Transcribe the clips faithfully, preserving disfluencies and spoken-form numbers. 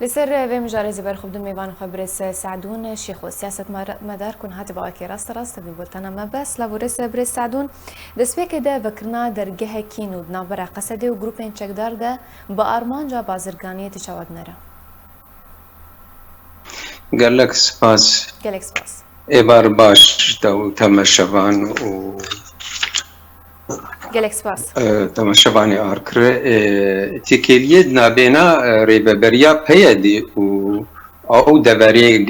Li ser vê mijarê zî berxwe bidin mêvanê xwe birêz Se'dûn Şêxo, siyasetmedar ku niha tê bi awakê rasterast tevî bultena me be. Silav û rêz birêz Se'dûn. Destpêkê de vekirina dergehekî nû di navbera Qesedê û grûpên çekdar de bi armanca bazirganiyê tu çawa dinere? Gelek spas. Gelek spas. Êvar baş te û temaşevan û Gelek spas. Temaşevanê arkire. Têkêliyê di nabêna rêveberiya PYD'ê û ew deverê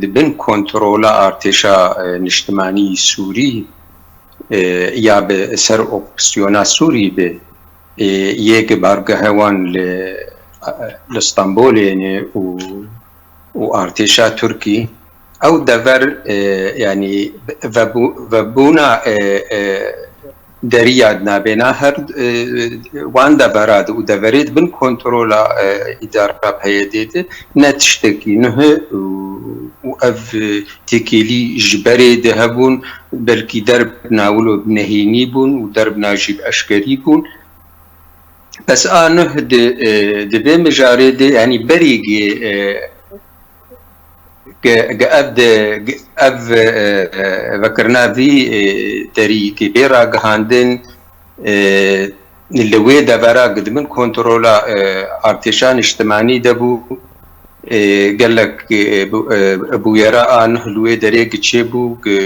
di bin kontrola artêşa niştimanî Sûrî ya bi ser opsiyona Sûrî bi yê ki bargehe wan li li Stenbolê ne û û artêşa Tirkî ew dever yanî vebûna deriya di nabêna her wan devera de û deverê di bin kontrola îdara PYD'ê de ne tiştekî nuh û ev têkêlî ji berê de hebûn, belkî derbna wilo bi nehênî bûn û derbna jî bi eşkerî bûn. Bes a nuh di, di vê mijarê de, yanî berî ge, ge, ge ev de, ge ev vekirina vî derî ge bê ragihandin, li wê devera ge di bin kontrola artêşa niştimanî de bû, gelek bûyera a nuh li wê derê ge çêbû, ge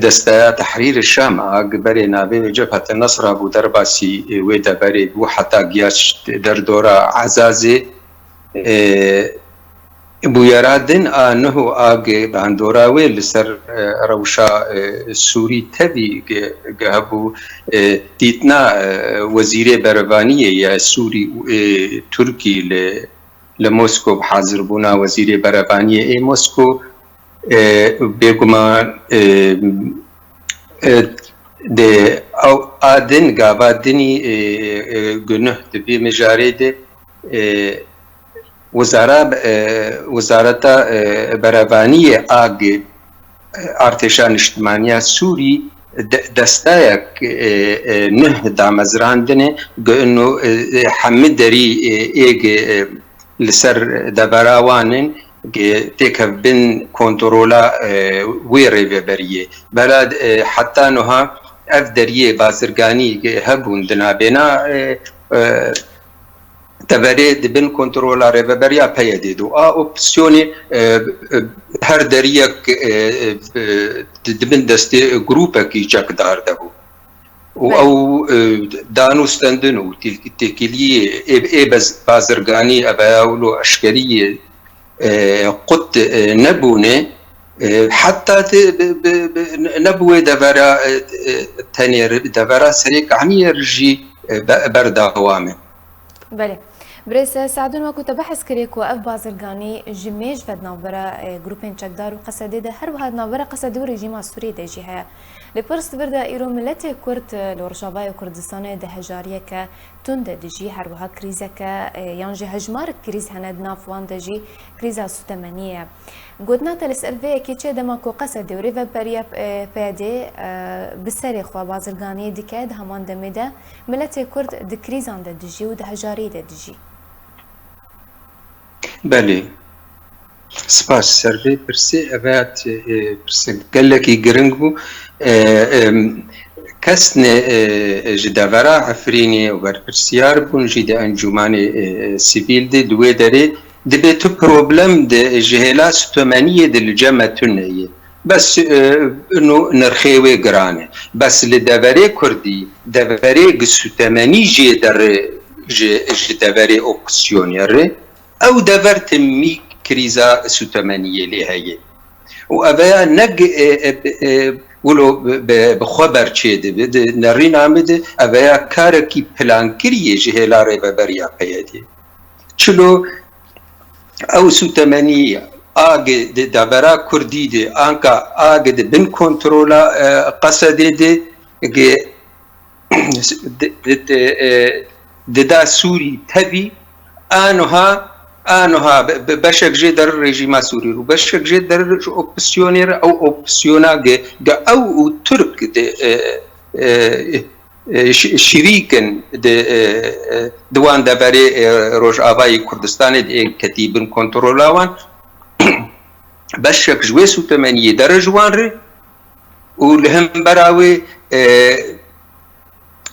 Desteya Tehrîrê Şam a gi berê navê wê Cebhete Nesra bû, derbasî wê deverê bû heta giyaşt derdora Ezazê. Bûyera din a nuh û a gi bandora wê li ser rewşa Sûrî tevî gi hebû dîtina Wezîrê Berevaniyê ya Sûrî û ê Tirkî li li Mosko bi hazirbûna Wezîrê Berevaniyê ê Mosko. Bêguman di ew a din gava dinî gunuh di vê mijarê de wizara wizareta berevaniyê a gi artêşa niştimaniya Sûrî destayek nuh damezrandine, gi ino hemî derî ê gi li ser devera wan in, gi têkev bin kontrola wê rêveberiyê. Bela heta nuha ev deriyê bazirganî gi hebûn di nabêna deverê di bin kontrola rêveberiya PYD'ê de û a opsiyonê her deriyek di bin destê grûpekî çekdar de bû û ew danûstendin û têkiliyê ê bazirganî eveya wilo eşkeriyê qut nebûne, heta nebû wê devera tenê re, devera Serê Kaniyê re jî berdewam e. Belê. Birêz Se'dûn, wekû te behs kirê ku ev bazirganî ji mêj ve di navbera grûpên çekdar û Qesedê de, her wiha di navbera Qesedê û rejîma Sûriyê de jî heye. Lê pirs di vir de îro miletê Kurd li Rojavayê Kurdistanê di hejariyeke tund de dijî, her wiha krîzeke yan jî hejmarek krîz hene di nav wan de jî krîza sûtemeniyê ye. Gotina te li ser vê yekê çi ye dema ku Qesedê û rêveberiya PYD'ê bi serê xwe bazirganiyê dike, di heman demê de miletê Kurd di krîzan de dijî û di hejariyê de dijî? Belê. Spas. Ser vê pirsê, ev ya pirsek gelekî giring bû. Kes ne ji devera Efrînê û berpirsiyar bûn jî di encûmanê sivîl de, di wê derê dibê tu problem de ji hêla sutemeniyê de li cem me tune ye. Bes ino nirxê wê giran e. Bes li deverê Kurdî, deverê gi sutemenî jê derê ji deverê opsiyonê re, ew dever timî krîza sutemeniyê lê heye. Û eveya ne wilo bi xwe berçê dibe, di nerîna min de eveya karekî plankirî ye ji hêla rêveberiya PYD'ê. Çilo ew sutemenî a gi di devera Kurdî de anka a gi di bin kontrola Qesedê de gi dida Sûrî tevî, a nuha, a nuha beşek jê der rejîma Sûrî û beşek jê der ji opsiyonê re, ew opsiyona ge, ge ew û Tirk de, e, e, e, şi-, şirîk in di, e, e, di wan deverê, e, Rojavayê Kurdistanê de ê ketî bin kontrola wan. Beşek ji wê sûtemeniyê dere ji wan re û li hembera wê, e,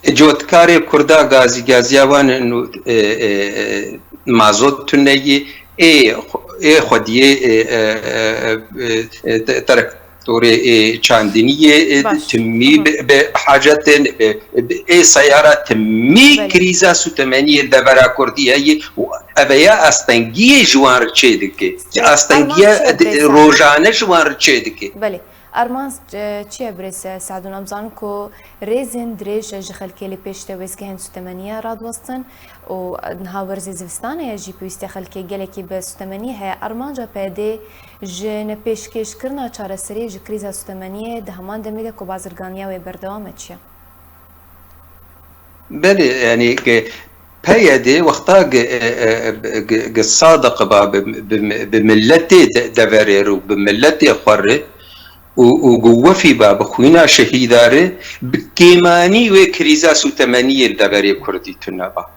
cotkarê Kurda gazî, gaziya wan û, e, e, e, mazot tune ye, ê xwe-, ê xwediyê, e, e, e, e, e, te-, teraktorê, e, çandiniyê, e, Baş. timî Hı hı. bi, bi hacet in, bi, bi, ê seyara timî Belê. krîza sûtemeniyê devera Kurdî heye û ev ya astengiyê ji wan re çê dike. Astengiyê Armanc çi ye, birêz Sadûn? rojane ji wan re çê dike. Belê. Armanc, e, çi ye birêz Sadûn? Em zanin ku rêzên dirêj ji xelkê li pêş de wêzgehên sûtemeniye radiwestin û niha werzê zivistanê ye jî pêwîstiya xelkê gelekî bi sûtemeniyê heye. Armanca P Y D'ê ji nepêşkêşkirina çareseriyê ji krîza sûtemeniyê di heman demê de ku bazirganiya wê berdewam e çi ye? Belê, yanî, e, P Y D wexta gi, e, e, gi, gi sadiq ba bi, bi, bi milletê de, deverê re û bi milletê xwe re û, û gu wefî ba bi xwîna şehîda re, bi kêmanî wê krîza sûtemeniyê li deverê Kurdî tune ba.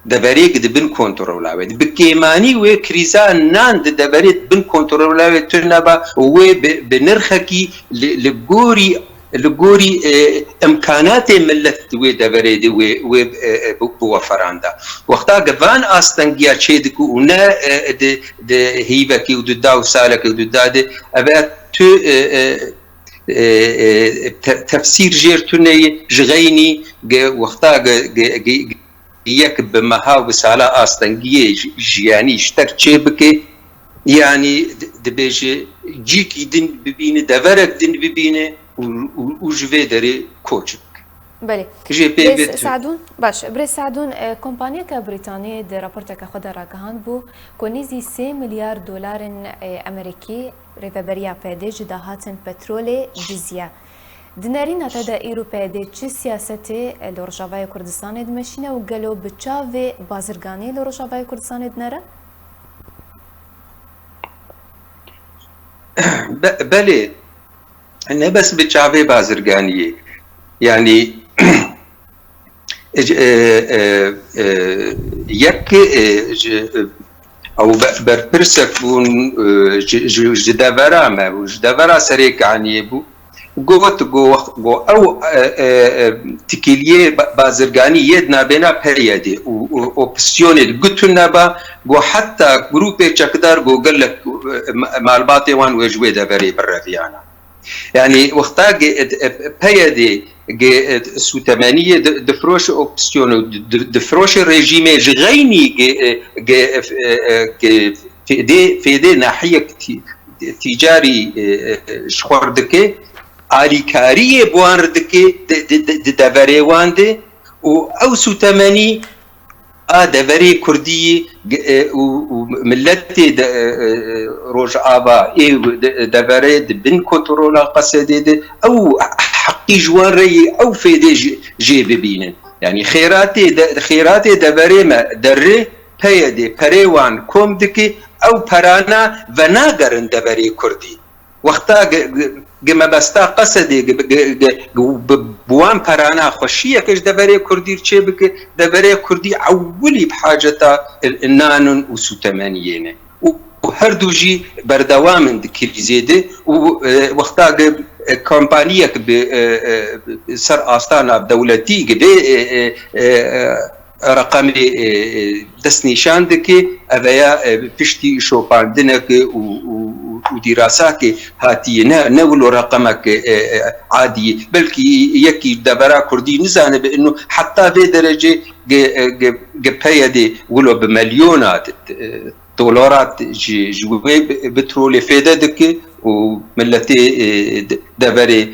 Deverê gi di bin kontrola wê de. Bi kêmanî wê krîza nan di deverê di bin kontrola wê tune ba û wê bi, bi nirxekî li, li gorî li gorî, e, imkanatê millet di wê deverê de wê, wê, e, e, bi, biweferanda. Wexta ki van astengiya çê dike û ne, e, di, di hîvekî û di da û salekî û di da de, eve tu, e, e, e, e, te-, tefsîr jêr tune ye, ji xeynî ge wexta ge, ge, ge, yek bi meha û bi sala astengiyê ji-, jiyanî ji te re çê bike, yanî di-, dibêje cîkî din bibîne, deverek din bibîne û, û, û ji vê derê koç bike. Belê. Jê pê Birêz ve tu- Sadûn, baş, Birêz Sadûn, e, kompaniyeke Brîtanî di raporteke xwe de ragihand bû ku nêzî sê milyar dolarên, e, Amerîkî rêveberiya P Y D ji dahatên petrolê diziye. Di nerîna te de îro P Y D çi siyasetê li Rojavayê Kurdistanê dimeşîne û gelo bi çavê bazirganiyê li Rojavayê Kurdistanê dinere? Be-, belê, ne bes bi çavê bazirganiyê. Yanî, e, e, e, e, yek, e, ji, e, ew be-, berpirsek bûn, e, ji, ji, ji devera me û ji devera Serêkaniyê bû. Got, go, go ew, e, e, e, tikiliyê ba-, bazirganî yê di nabêna P Y D û, û opsiyonê di gotine ba, go heta grûpê çekdar, go gelek, e, ma-, malbatê wan wê ji wê deverê bireviyana. Yanî wexta ge, e, e, P Y D ge, e, sûtemeniyê di, difiroşe opsiyonê, di, di, difiroşe rejîmê ji xeynî ge, e, ge, e, e, ge fêdê, fêdê nahiyek tî-, tîcarî, e, e, ji xwe re dike, alîkariyê bi wan re dike di, di, di, di deverê wan de û ew sûtemenî a deverê Kurdî, e, û, û miletê de, e, e, Rojava ê de-, deverê di bin kontrola Qesedê de ew heqî ji wan re yê ew fêdê jê, jê bibînin. Yanî xêratê de, xêratê deverê me derê P Y D perê wan kom dike, ew perana venagerin deverê Kurdî. Wexta ge, ge, ge mebesta Qesedê ge, ge, ge, ge bi, bi wan perana xweşiyeke ji deverê Kurdî çê bike, deverê Kurdî ewilî bi haceta nanin û sûtemeniyê ne. Û, û her du jî berdewam in di krîzê de û, e, wexta ge, e, kompaniyek bi, e, e, ser astana dewletî ge vê, e, e, e, e, reqemê, e, e, destnîşan dike, eveya, e, piştî şopandinek û, û, û, û dîrasakê hatiye, ne, ne wilo reqemek, e, e, adî ye. Belkî yekî devera Kurdî nizanibe, ino heta vê derecê ge, e, ge, ge P Y D wilo bi milyona di, e, dolara ji, ji wê bi-, petrolê fêde dike û miletê, e, de-, deverê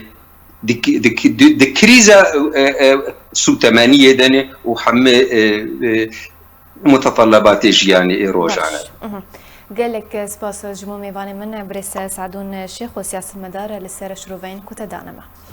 di, di, di, di krîza, e, e, sûtemeniyê de ne û hemî, e, e, mutetellabatê jiyanê ê rojane. Baş. Mhm. Gelek spas ji bo mêvanê min, Birêz Sadûn Şêxo, siyasetmedar li ser şiroveyên ku te dane me.